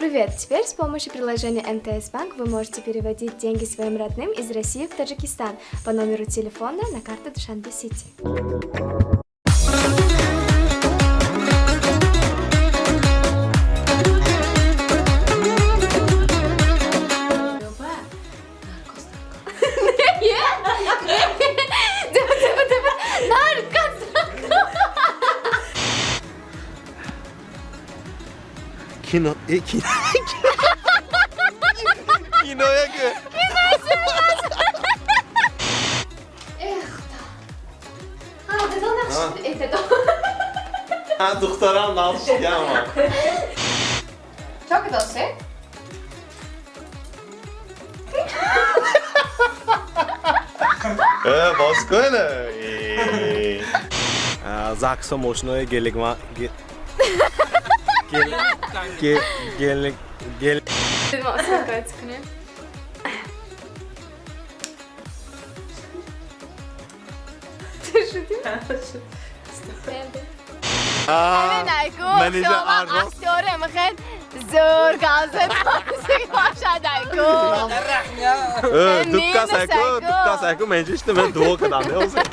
Привет! Теперь с помощью приложения МТС Банк вы можете переводить деньги своим родным из России в Таджикистан по номеру телефона на карту Душанбе Сити. Люба, наркоз, наркоз. Типа, типа, типа, наркоз! Кино, кино. Киноя ку. Эх, да. А, дадо нақш. Эй, дадо. Ҳа, духтарам нақш шудиама. Чо кидоси? Боз кун. Заксо мошинои гелигма гел гел гел. Ма успокоиться кунем. Ты шутишь? Менеҷер арроз. Актёре мехед зӯр газет бошад айку. Дукка сайку, дукка сайку, мен чишти, мен дуо кардам, не ҳозир.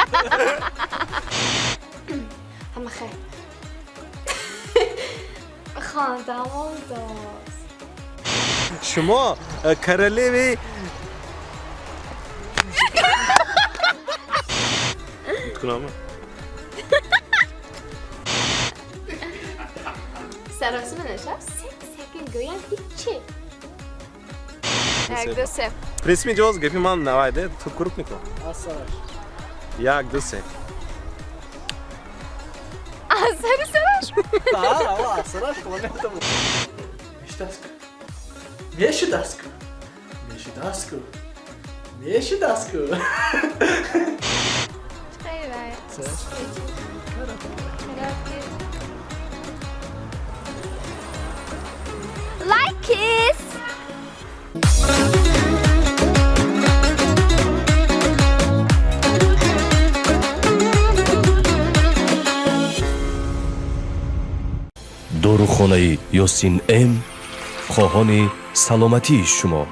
Ҳама хел. Хандамон дост. Шумо королеви кунам. Саросима нашав, сек секин гӯям ҳичи. Як, ду, се. Присми ҷоз гапи ман навайде, ту круп мекун. Як, ду, се. Аз сари сараш. Мешудаску. Мешудаску. Мешудаску. Мешудаску. Чӣ вай? Like kiss. Дорухонаи Ёсин М хоҳони саломатии шумо.